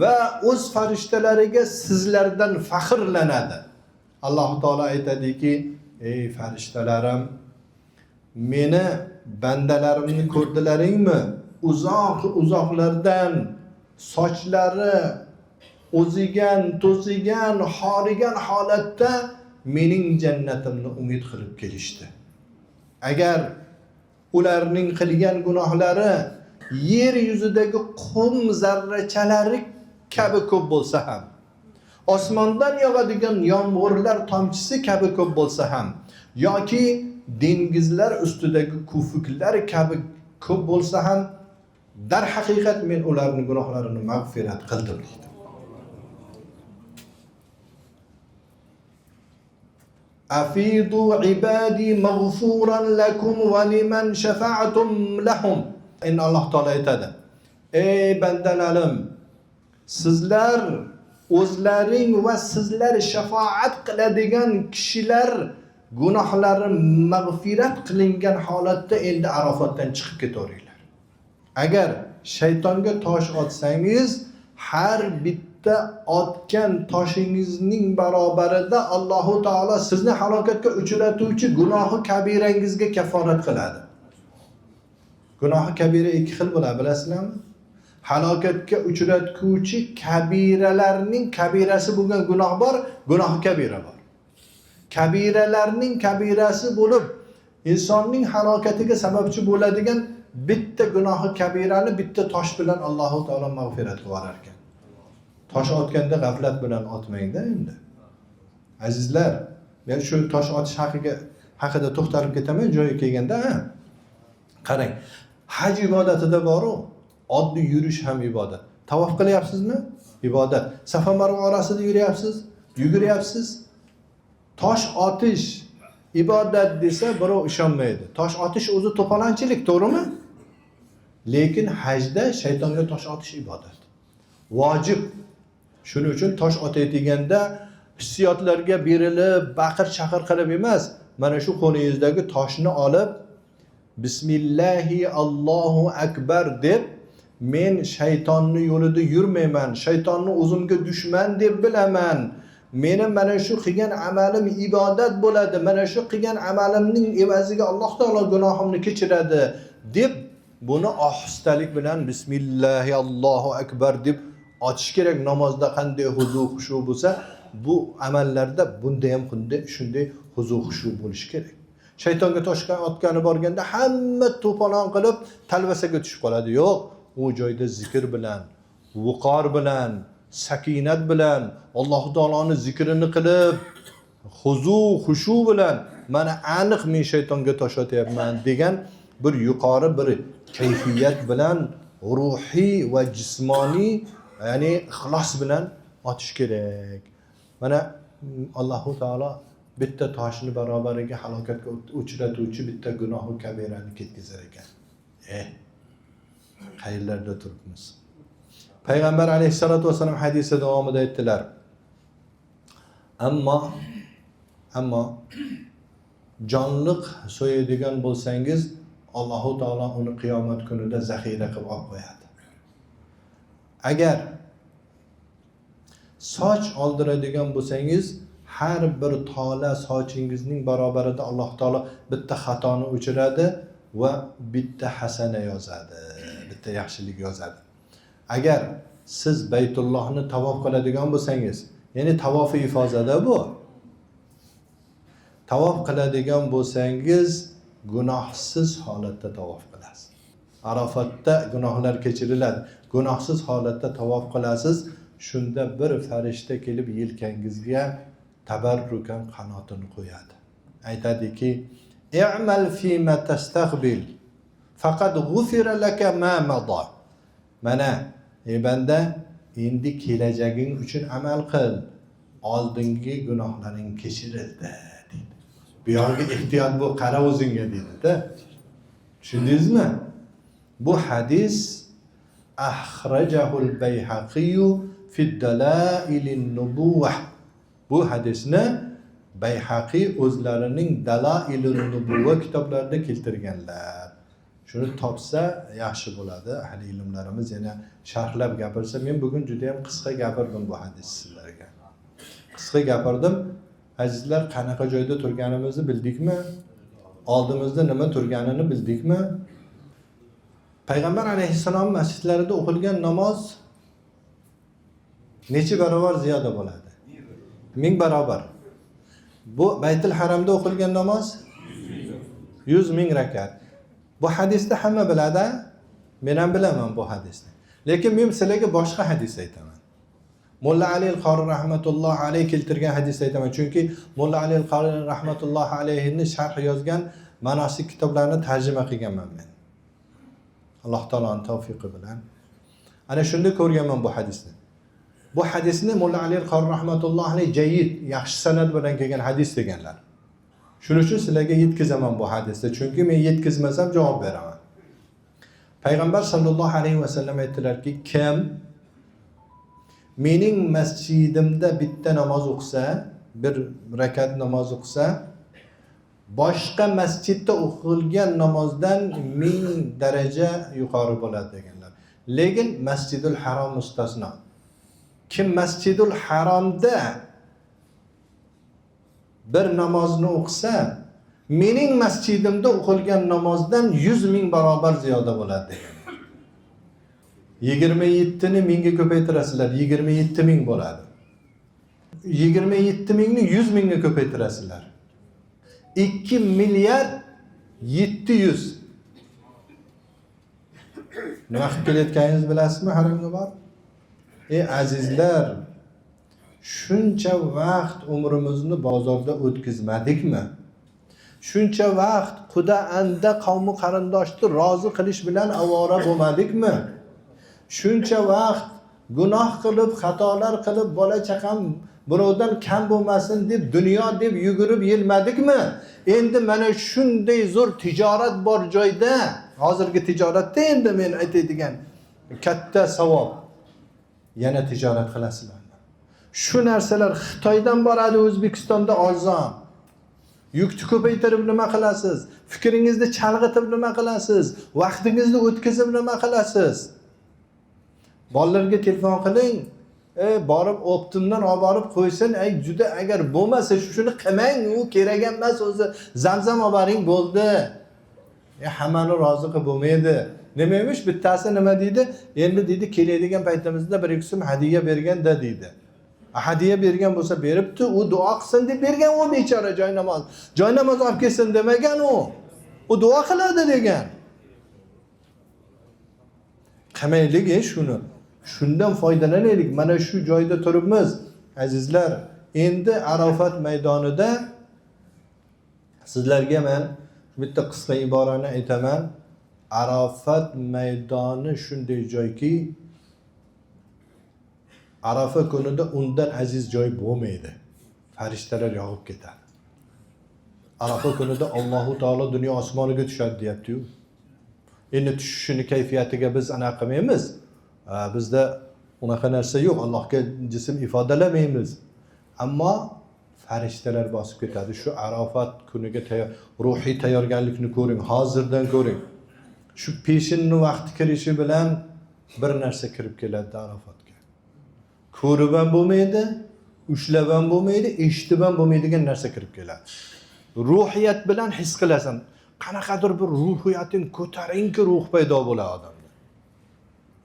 va o'z farishtalariga sizlardan faxrlanadi. Alloh taolo aytadiki: "Ey farishtalarim, meni bandalarimni ko'rdilaringmi? Uzoq uzoqlardan sochlari o'zigan, to'zigan, xorigan holatda mening jannatimni umid qilib kelishdi. Agar ularning qilgan gunohlari yer yuzidagi qum zarrachalari kabi ko'p bo'lsa ham, osmondan yog'adigan yomg'irlar tomchisi kabi ko'p bo'lsa ham, yoki dengizlar ustidagi ko'piklar kabi ko'p bo'lsa ham, darhaqiqat men ularning gunohlarini mag'firat qildim" deydi. Afidu ibadi mag'furan lakum va liman shafa'tum lahum. Endi Alloh taolo aytadi: ey bandalarim, sizlar o'zlaring va sizlar shafaat qiladigan kishilar gunohlari mag'firat qilingan holatda endi Arafatdan chiqib ketaveringlar. Agar shaytonga tosh otsangiz, har bitta otgan toshingizning barobarida Allohu taolo sizni halokatga uchratuvchi gunohi kabirangizga kaforat qiladi. Gunohi kabira ikki xil bo'ladi, bilasizlarmi? Halokatga uchratuvchi kabiralarning kabirasi bo'lgan gunoh bor, gunohi kabira bor. Kabiralarning kabirasi bo'lib insonning halokatiga sababchi bo'ladigan bitta gunohi kabirani bitta tosh bilan Allohu taolo mag'firat qilib yuborar ekan. Tosh otganda g'aflat bilan otmangda endi. Azizlar, men shu tosh otish haqida to'xtalib ketaman joyi kelganda. Qarang, haj ibodatida bor-u, oddiy yurish ham ibodat. Tavof qilyapsizmi? Ibodat. Safa Marva orasida yuryapsiz, yuguryapsiz. Tosh otish ibodat desa birov ishonmaydi. Tosh otish o'zi to'polonchilik, to'g'rimi? Lekin hajda shaytonga tosh otish ibodat. Vojib. Shuning uchun tosh otayotganda hissiyotlarga berilib, baqir-chaqir qilib emas, mana shu qo'lingizdagi toshni olib, Bismillahi Allohu akbar deb, men shaytonni yo'lida yurmayman, shaytonni o'zimga dushman deb bilaman. Meni mana shu qilgan amalim ibodat bo'ladi, mana shu qilgan amalimning evaziga Alloh taolo gunohimni kechiradi deb buni ohistalik bilan Bismillahi Allohu akbar deb otish kerak. Namozda qanday huzu xushu bo'lsa, bu amallarda bunda ham shunday huzu xushu bo'lishi kerak. Shaytonga tosh otgani borganda hamma to'polon qilib talvasaga tushib qoladi. Yo'q, u joyda zikr bilan, viqor bilan, sakinat bilan Alloh taoloni zikrini qilib, huzu xushu bilan mana aniq men shaytonga tosh otyapman degan bir yuqori bir kayfiyat bilan ruhiy va jismoniy, ya'ni ixlos bilan otish kerak. Mana Alloh taolo bitta toshni barobariga halokatga uchratuvchi bitta gunohi kabirani ketkazar ekan. Qayerlarda turibmiz? Payg'ambar alayhissalatu vassalam hadisi davomida aytdilar: Ammo jonliq so'yadigan bo'lsangiz, Alloh taolo uni qiyomat kunida zaxira qilib olib qo'yadi. Agar soch oldiradigan bo'lsangiz, har bir tola sochingizning barobarida Alloh taolo bitta xatoni o'chiradi va bitta hasana yozadi, bitta yaxshilik yozadi. Agar siz Baytullohni tavof qiladigan bo'lsangiz, ya'ni tavofi ifozada bu. Tavof qiladigan bo'lsangiz, gunohsiz holatda tavof qilasiz. Arafatda gunohlar kechiriladi. Gunohsiz holatda tavof qilasiz. Shunda bir farishta kelib yelkangizga tabarrukan qanotini qo'yadi. Aytadiki: "I'mal fima tastaqbil faqat g'ufira laka ma mada." Mana Ey banda, endi kelajaging uchun amal qil, oldingi gunohlaring kechirildi deydi. Bu yog'iga ehtiyot bo'l, qara o'zingga deydi-da. Tushundingizmi? Bu hadis ahrajahul Bayhaqiy fi dalailin nubuvvah. Bu hadisni Bayhaqiy o'zlarining Dalailun Nubuvva kitoblarida keltirganlar. Shuni topsa yaxshi bo'ladi. Ahli ilmlarimiz yana sharhlab gapirsa, men bugun juda ham qisqa gapirdim bu hadisni sizlarga. Qisqa gapirdim. Azizlar, qanaqa joyda turganimizni bildikmi? Oldimizda nima turganini bildikmi? Payg'ambar alayhissalom masjidlarida o'qilgan namoz necha barobar ziyoda bo'ladi? 1000 barobar. Bu Baytul Haramda o'qilgan namoz 100 ming rakat. Bu hadisni hamma biladi, men ham bilaman bu hadisni. Lekin men sizlarga boshqa hadis aytaman. Mulla Ali al-Qori rahmatullohi alayhi keltirgan hadisni aytaman. Chunki Mulla Ali al-Qori rahmatullohi alayhini sharh yozgan manasik kitoblarini tarjima qilganman men. Alloh taoloning tavfiqi bilan. Ana shunda ko'rganman bu hadisni. Bu hadisni Mulla Ali al-Qori rahmatullohi alayhi jayyid, yaxshi sanad bilan kelgan hadis deganlar. Shuning uchun sizlarga yetkazaman bu hadisni, chunki men yetkazmasam javob beraman. Payg'ambar sallallohu alayhi vasallam aytdilarki, kim mening masjidimda bitta namoz o'qisa, bir rakat namoz o'qisa, boshqa masjidda o'qilgan namozdan 1000 daraja yuqori bo'ladi deganlar. Lekin Masjidul Harom mustasno. Kim Masjidul Haromda bir namozni o'qisa, mening masjidimda o'qilgan namozdan 100 ming barobar ziyoda bo'ladi degan. 27 ni 1000 ga ko'paytirasizlar, 27 ming bo'ladi. 27 mingni 100 mingga ko'paytirasizlar. 2 milliard 700. Nima qilib kelayotganingizni bilasizmi haramga borib? Ey azizlar, shuncha vaqt umrimizni bozorda o'tkazmadikmi? Shuncha vaqt quda anda qavmi qarindoshni rozi qilish bilan avora bo'lmadikmi? Shuncha vaqt gunoh qilib, xatolar qilib, bola chaqam birovdan kam bo'lmasin deb dunyo deb yugurib yelmadikmi? Endi mana shunday zo'r tijorat bor joyda, hozirgi tijoratda endi men aytadigan katta savob, yana tijorat qilasizlarmi? Shu narsalar Xitoydan boradi, O'zbekistonda arzon. Yukni ko'paytirib nima qilasiz? Fikringizni chalg'itib nima qilasiz? Vaqtingizni o'tkazib nima qilasiz? Bolalarga telefon qiling, borib optimdan olib borib qo'ysin, ay juda agar bo'lmasa shuni qilmang, u kerak emas o'zi, zamzam olib boring bo'ldi. Hammani rozi qilib bo'lmaydi. Nima emish? Bittasi nima deydi? Endi deydi, keladigan paytimizda 1-2 so'm hadiya berganda deydi. Hadiya bergan bo'lsa beribdi, u duo qilsin deb bergan u bechora joy namoz. Joy namoz olib kelsin demagan u. U duo qiladi degan. Qilmaylik shuni. Shundan foydalanaylik. Mana shu joyda turibmiz azizlar. Endi Arafat maydonida sizlarga men bitta qisqa iborani aytaman. Arafat maydoni shunday joyki, Arafa kunida undan aziz joy bo'lmaydi. Farishtalar yog'ib ketadi. Arafa kunida Allohu taolo dunyo osmoniga tushadi deyapti-yu. Endi tushishini kayfiyatiga biz anaqa qilmaymiz. Bizda unaqa narsa yo'q. Allohga jism ifodalamaymiz. Ammo farishtalar bosib ketadi. Shu Arafat kuniga tayyor, ruhiy tayyorgarlikni ko'ring, hozirdan ko'ring. Shu peshinni vaqti kirishi bilan bir narsa kirib keladi Arafatga. Ko'rib ham bo'lmaydi, ushlab ham bo'lmaydi, eshitib ham bo'lmaydigan narsa kirib keladi. Ruhiyat bilan his qilasan. Qanaqadir bir ruhiyating ko'tarinki ruh paydo bo'ladi odamda.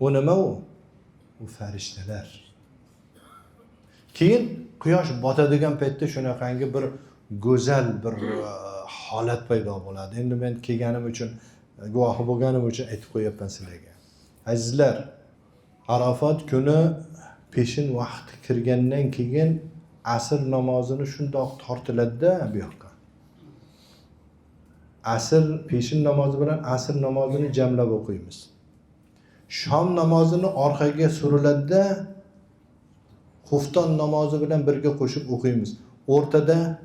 U nima u? U farishtalar. Keyin quyosh botadigan paytda shunaqangi bir go'zal bir holat paydo bo'ladi. Endi men kelganim uchun, guvohi bo'lganim uchun aytib qo'yapman sizlarga. Azizlar, Arafat kuni peshin vaqti kirgandan keyin asr namozini shundoq tortiladi-da bu yoqqa. Asr peshin namozi bilan asr namozini jamlab o'qiymiz. Shom namozini orqaga suriladida xufton namozi bilan birga qo'shib o'qiymiz. O'rtada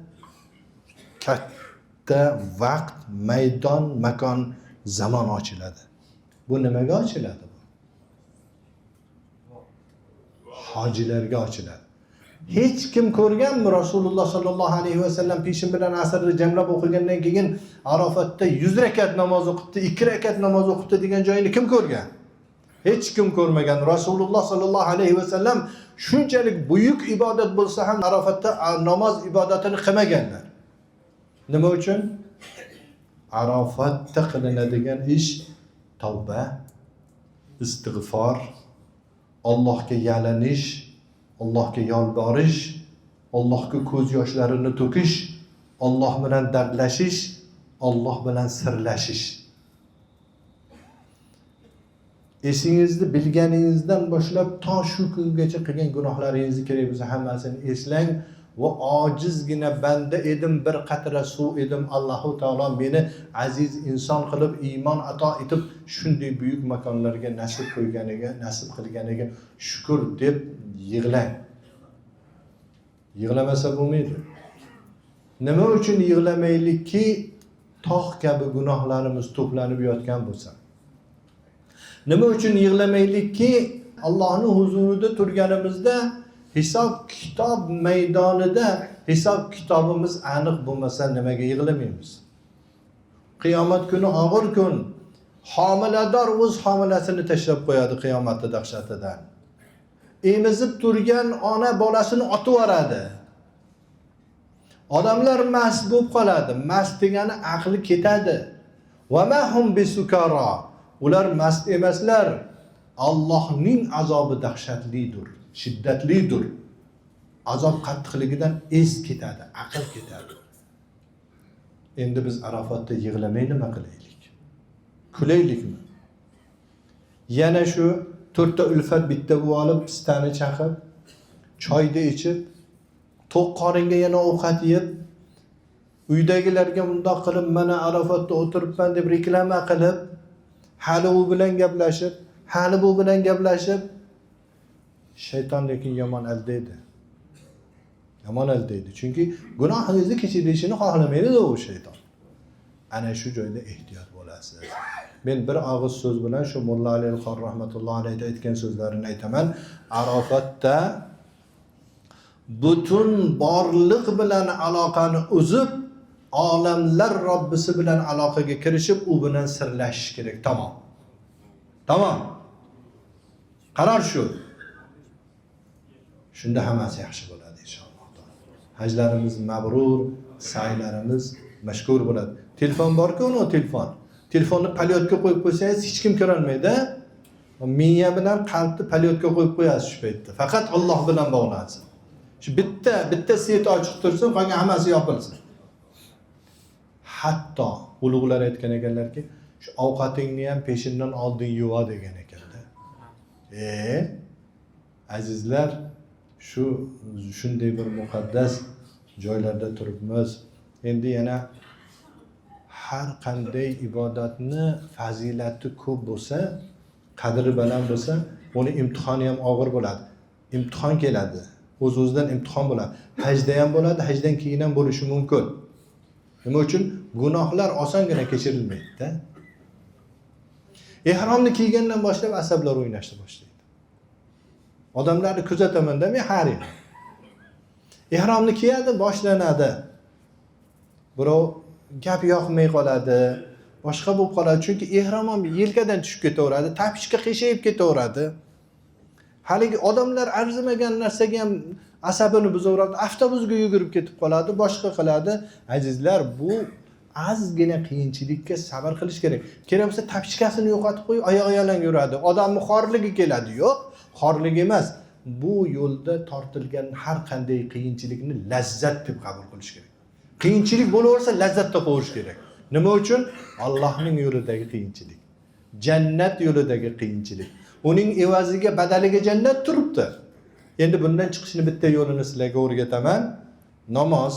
katta vaqt, maydon, makon, zamon ochiladi. Bu nimaga ochiladi? Bu hojilarga ochiladi. Hech kim ko'rganmi Rasululloh sallallohu alayhi vasallam peshin bilan asrni jamlab o'qigandan keyin Arafatda 100 rakat namoz o'qibdi, 2 rakat namoz o'qibdi degan joyini kim ko'rgan? Hech kim ko'rmagan. Rasululloh sallallohu alayhi vasallam shunchalik buyuk ibodat bo'lsa ham Arafatda namoz ibodatini qilmaganlar. Nima uchun? Arafatda qilinadigan ish tavba, istig'for, Allohga yalinish, Allohga yolvorish, Allohga ko'z yoshlarini to'kish, Alloh bilan dardlashish, Alloh bilan sirlashish. Esingizni bilganingizdan boshlab to shu kungacha qilgan gunohlaringizni kerak bo'lsa hammasini eslang va ojizgina banda edim, bir qatra suv edim, Allohu taolo meni aziz inson qilib, iymon ato etib, shunday buyuk makonlarga nasib qo'yganiga, nasib qilganiga shukr deb yig'lang. Yig'lamasa bo'lmaydi. Nima uchun yig'lamaylikki, tog' kabi gunohlarimiz to'planib yotgan bo'lsa? Nima uchun yig'lamaylikki, Allohning huzurida turganimizda hisob kitob maydonida hisob kitobimiz aniq bo'lmasa nimaga yig'lamaymiz? Qiyomat kuni og'ir kun. Homilador o'z homilasini tashlab qo'yadi qiyomatda dahshatidan. Emizib turgan ona bolasini otib yuboradi. Odamlar mast bo'lib qoladi. Mast degani aqli ketadi. Va ma hum bisukara. Ular mast emaslar. Allohning azobi dahshatlidir, shiddatlidir. Azob qattiqligidan es ketadi, aql ketadi. Endi biz Arafatda yig'lamay nima qilaylik? Kulaylikmi? Yana shu to'rtta ulfat bitta bu olib, pistani chaqib, choyni ichib, to'q qoringa yana ovqat yeb, uydagilarga bundoq qilib mana Arafatda o'tiribman deb reklama qilib, hali u bilan gaplashib, hali bu bilan gaplashib, shayton lekin yomon aldaydi. Yomon aldaydi. Chunki gunohingizni kechirilishini xohlamaydi u shayton. Ana shu joyda ehtiyot bo'lasiz. Men bir og'iz so'z bilan shu Mulla Ali al-Qori rahmatullohi alayhi aytgan so'zlarini aytaman. Arafatda butun borliq bilan aloqani uzib, olamlar Robbisi bilan aloqaga kirishib, u bilan sirlashish kerak. Tamom. Tamom. Qaror shu. Shunda hammasi yaxshi bo'ladi inshaalloh. Hajlarimiz mabrur, sa'ylarimiz mashkur bo'ladi. Telefon bor-ku, uni telefon. Telefonni palyotga qo'yib qo'ysangiz hech kim ko'ra olmaydi. Miya bilan qalbni palyotga qo'yib qo'yasiz shu paytda. Faqat Alloh bilan bog'lansin. Shu bitta set ochiq tursin, qolgan hammasi yopilsin. Hatto ulug'lar aytgan ekanlarki, shu ovqatingni ham peshindan oldin yuva degan ekanda. Azizlar, shu shunday bir muqaddas joylarda turibmiz. Endi yana har qanday ibodatni fazilati ko'p bo'lsa, qadri baland bo'lsa, uni imtihoni ham og'ir bo'ladi. Imtihon keladi. O'z-o'zidan imtihon bo'ladi. Hajda ham bo'ladi, hajdan keyin ham bo'lishi mumkin. Nima uchun? Gunohlar osongina kechirilmaydi-da. Ehromni kiygandan boshlab asablar o'ynashni boshlaydi. Odamlarni kuzataman-da men har yil. Ehromni kiyadi, boshlanadi. Birov gap yoqmay qoladi, boshqa bo'lib qoladi. Chunki ehrom ham yelkadan tushib ketaveradi, tapishga qiyshayib ketaveradi. Haligi odamlar arzimagan narsaga ham asabini buzaveradi, avtobusga yugurib ketib qoladi, boshqa qiladi. Azizlar, bu ozgina qiyinchilikka sabr qilish kerak. Kerak bo'lsa tapishkasini yo'qotib qo'yib, oyoq yalang yuradi. Odamning xorligi keladi. Yo'q, xorlik emas. Bu yo'lda tortilgan har qanday qiyinchilikni lazzat deb qabul qilish kerak. Qiyinchilik bo'laversa lazzat topaverish kerak. Nima uchun? Allohning yo'lidagi qiyinchilik. Jannat yo'lidagi qiyinchilik. Uning evaziga, badaliga jannat turibdi. Endi bundan chiqishni bitta yo'lini sizlarga o'rgataman. Namoz,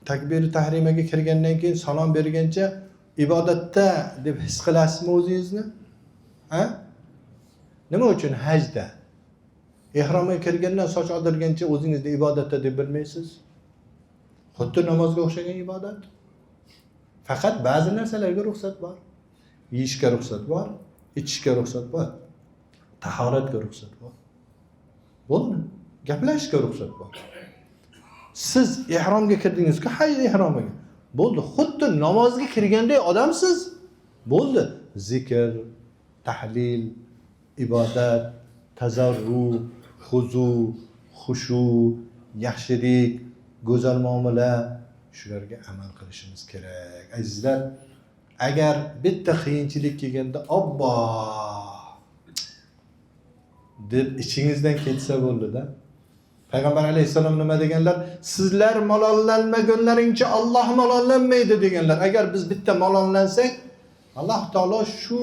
takbir tahrimaga kirgandan keyin salom bergancha ibodatda deb his qilasizmi o'zingizni? Ha? Nima uchun hajda ehromga kirgandan soch oldirgancha o'zingizni ibodatda deb bilmaysiz? Xuddi namozga o'xshagan ibodat. Faqat ba'zi narsalarga ruxsat bor. Yeyishga ruxsat bor, ichishga ruxsat bor, tahoratga ruxsat bor. Bo'ldi. Gaplashishga ruxsat bor. Siz ehromga kirdingiz-ku, haj ehromiga. Bo'ldi, xuddi namozga kirganday odamsiz. Bo'ldi. Zikr, tahlil, ibodat, tazarru, huzu, xushu, yaxshilik, go'zal muomala, shularga amal qilishimiz kerak. Azizlar, agar bitta qiyinchilik kelganda obbo deb ichingizdan ketsa bo'ldi-da. Payg'ambar alayhissalom nima deganlar? Sizlar malollanmagunlaringcha Alloh malollanmaydi deganlar. Agar biz bitta malollansak, Alloh taolo shu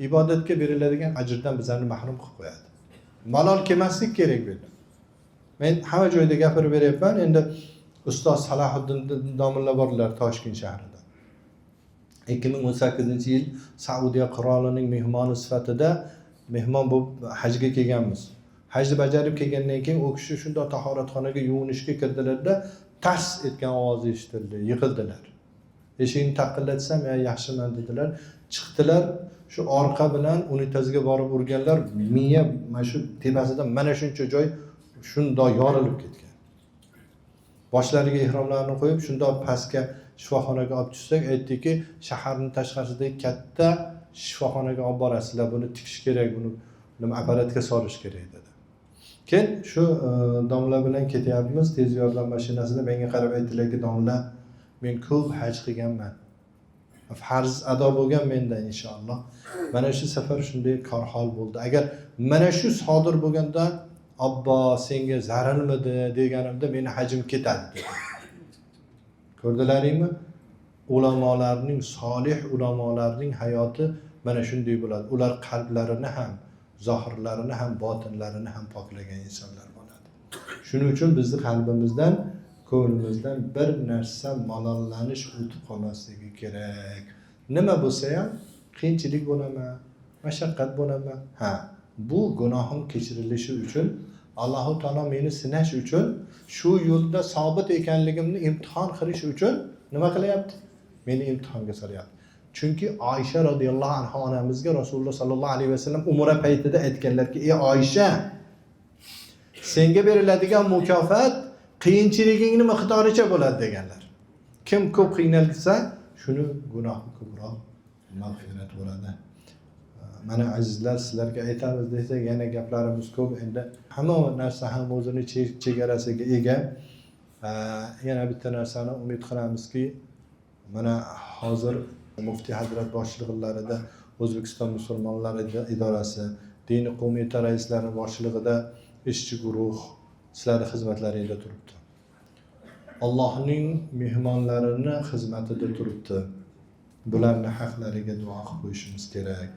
ibodatga beriladigan ajrdan bizlarni mahrum qilib qo'yadi. Malol kelmaslik kerak bu yerda. Men hamma joyda gapirib beryapman. Endi ustoz Salohiddin domla borlar Toshkent shahrida. 2018-yil Saudiya qirolining mehmoni sifatida mehmon bo'lib hajga kelganmiz. Hajni bajarib kelgandan keyin u kishi shundoq tahoratxonaga yuvinishga kirdilarda tas etgan ovoz eshitildi, yiqildilar. Eshikni taqillatsam, "Ya yaxshiman" dedilar. Chiqdilar, shu orqa bilan unitazga borib urganlar, miya mana shu tepasida mana shuncha joy shundoq yorilib ketgan. Boshlariga ehromlarni qo'yib, shundoq pastga shifoxonaga olib tushsak, aytdiki, shaharning tashqarisidagi katta shifoxonaga olib borasizlar, buni tikish kerak, buni nima apparatga solish kerak dedi. Keyin shu domla bilan ketyapmiz, tez yordam mashinasida menga qarab aytdilarki, domla, men ko'p haj qilganman. Farz ado bo'lgan menda inshaalloh. Mana shu safar shunday korhol bo'ldi. Agar mana shu sodir bo'lganda, obbo senga zarilmidi deganimda meni hajim ketadi dedi. Ko'rdilaringmi? Ulamolarning, solih ulamolarning hayoti mana shunday bo'ladi. Ular qalblarini ham, zohirlarini ham, botinlarini ham poklagan insonlar bo'ladi. Shuning uchun bizni qalbimizdan, ko'nglimizdan bir narsa malollanish o'tib qolmasligi kerak. Nima bo'lsa ham qiyinchilik bo'ladimi, mashaqqat bo'ladimi? Ha, bu gunohim kechirilishi uchun, Alloh taolo meni sinash uchun, shu yo'lda sobit ekanligimni imtihon qilish uchun nima qilyapti? Meni imtihonga solyapti. Chunki Oysha radhiyallohu anha onamizga Rasululloh sallallohu alayhi vasallam umra paytida aytganlarki, "Ey Oysha, senga beriladigan mukofot qiyinchiligingni miqdoricha bo'ladi" deganlar. Kim ko'p qiynalsa, shuni gunohi ko'proq mag'firat bo'ladi. Mana azizlar, sizlarga aytamiz desak, yana gaplarimiz ko'p. Endi hamma narsa ham o'zini chegarasiga ega. Yana bitta narsani umid qilamizki, mana hozir Muftiy hazrat boshchiliklarida O'zbekiston musulmonlari idorasi, diniy qo'mita raislari boshchiligida ishchi guruh sizlarning xizmatlaringizda turibdi. Allohning mehmonlarini xizmatida turibdi. Bularning haqlariga duo qilib qo'yishimiz kerak.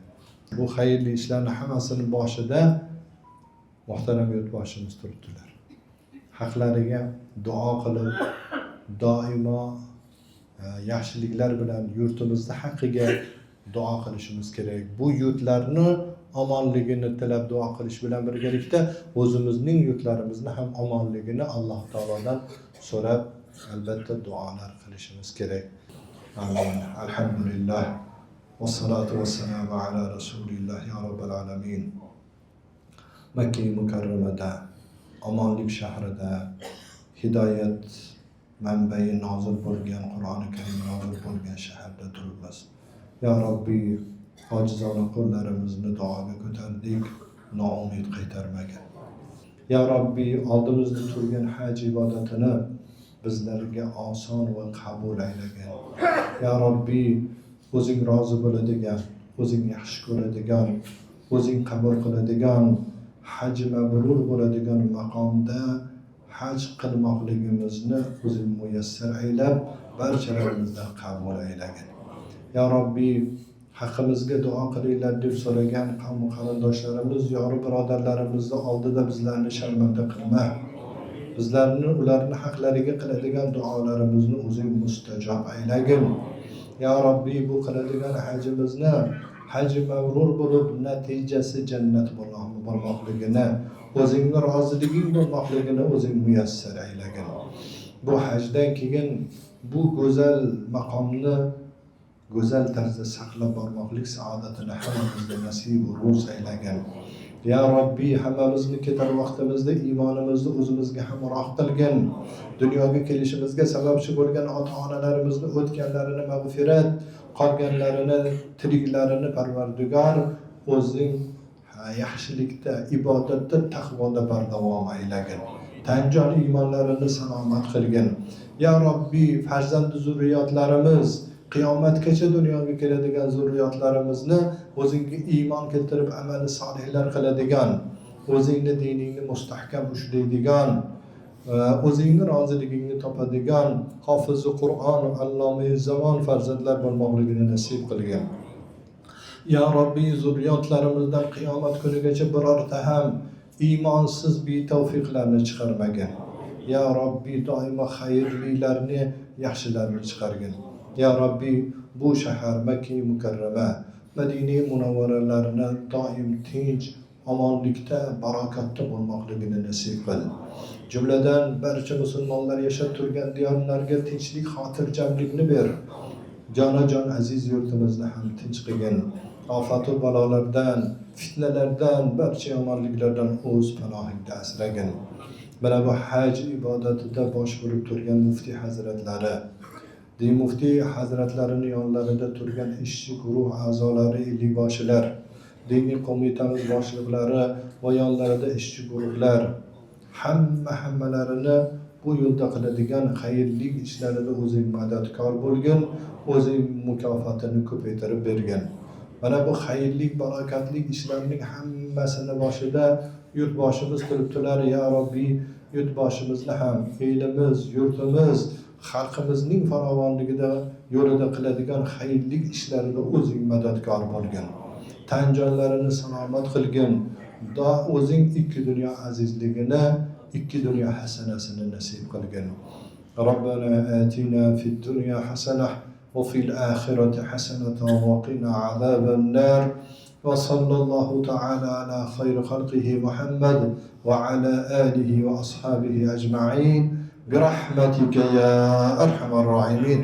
Bu xayrli ishlarning hammasini boshida muhtaram yurtboshimiz turibdilar. Haqlariga duo qilib, doimo yaxshiliklar bilan yurtimizni haqqiga duo qilishimiz kerak. Bu yurtlarni omonligini tilab duo qilish bilan birgalikda o'zimizning yurtlarimizni ham omonligini Alloh taolodan so'rab albatta duolar qilishimiz kerak. Amin. Alhamdulillah. Vassalatu vassalamu ala rasulillah ya robbil alamin. Makka mukarramada, omonlik shahrida hidoyat manbai nozil bo'lgan, Qur'oni Karim nozil bo'lgan shaharda turibmiz. Ya Robbi, ojizona qo'llarimizni duoga ko'tardik, noumid qaytarmagin. Ya Robbi, oldimizda turgan haj ibodatini bizlarga oson va qabul aylagin. Ya Robbi, o'zing rozi bo'ladigan, o'zing yaxshi ko'radigan, o'zing qabul qiladigan, haj mabrur bo'ladigan maqomda haj qilmoqligimizni o'zing muyassar aylab, barchalarimizdan qabul aylagin. Ya Robbi, haqimizga duo qilinglar deb so'ragan qavm qarindoshlarimiz, yoru birodarlarimizni oldida bizlarni sharmanda qilma. Bizlarni ularni haqlariga qiladigan duolarimizni o'zing mustajob aylagin. Ya Robbi, bu qiladigan hajimizni haj mabrur bo'lib natijasi jannat bo'lmoqligini, o'zingni roziliging bo'lmoqligini o'zing muyassar aylagin. Bu hajdan keyin bu go'zal maqomni go'zal tarzda saqlab bormoqlik saodatini hammamizga nasib ro'z aylagin. Ya Robbi, hammamizni ketar vaqtimizda iymonimizni o'zimizga hamroh qilgin. Dunyoga kelishimizga sababchi bo'lgan ota-onalarimizni o'tganlarini mag'firat, qolganlarini, tiriklarini Parvardigor o'zing yaxshilikda, ibodatda, taqvoda bardavom aylagin. Tanjon iymonlarini salomat qilgin. Ya Robbi, farzand zurriyotlarimiz, qiyomatgacha dunyoga keladigan zurriyotlarimizni o'zingga iymon keltirib amali solihlar qiladigan, o'zingni diningni mustahkam ushlaydigan, o'zingni roziligingni topadigan hofizi Qur'on, allomai zamon farzandlar bo'lmoqligini nasib qilgin. Ya Robbi, zurriyotlarimizdan qiyomat kunigacha birorta ham iymonsiz betavfiqlarni chiqarmagin. Ya Robbi, doimo xayrlilarni, yaxshilarni chiqargin. Ya Robbi, bu shahar Makka Mukarrama, Madina Munavvaralarni doim tinch, omonlikda, barakatda bo'lmoqligini nasib qil. Jumladan barcha musulmonlar yashab turgan diyorlarga tinchlik, xotirjamlikni ber. Jonajon aziz yurtimizni ham tinch qilgin. Ofatu balolardan, fitnalardan, barcha yomonliklardan o'z panohingda asragin. Mana bu haj ibodatida bosh bo'lib turgan muftiy hazratlari, din muftiy hazratlarining yonlarida turgan ishchi guruh a'zolari, ellikboshilar, diniy qo'mitamiz boshliqlari va yonlarida ishchi guruhlar, hammalarini bu yo'lda qiladigan xayrli ishlarida o'zing madadkor bo'lgin, o'zing mukofotini ko'paytirib bergin. Mana bu xayrli, barakatli ishlarning hammasini boshida yurtboshimiz turibdilar. Ya Robbi, yurtboshimizni ham elimiz, yurtimiz, xalqimizning farovonligida yo'lida qiladigan xayrli ishlarida o'zing madadkor bo'lgin. Tanjonlarini salomat qilgin. Do o'zing ikki dunyo azizligini, ikki dunyo hasanasini nasib qilgin. Robbana atina fid dunya hasanah va fil oxirati hasanatan va qina azaban nar. Va sallallohu ta'ala ala xayri xalqihi Muhammad va ala alihi va ashabihi ajma'in. برحمتك يا أرحم الراحمين.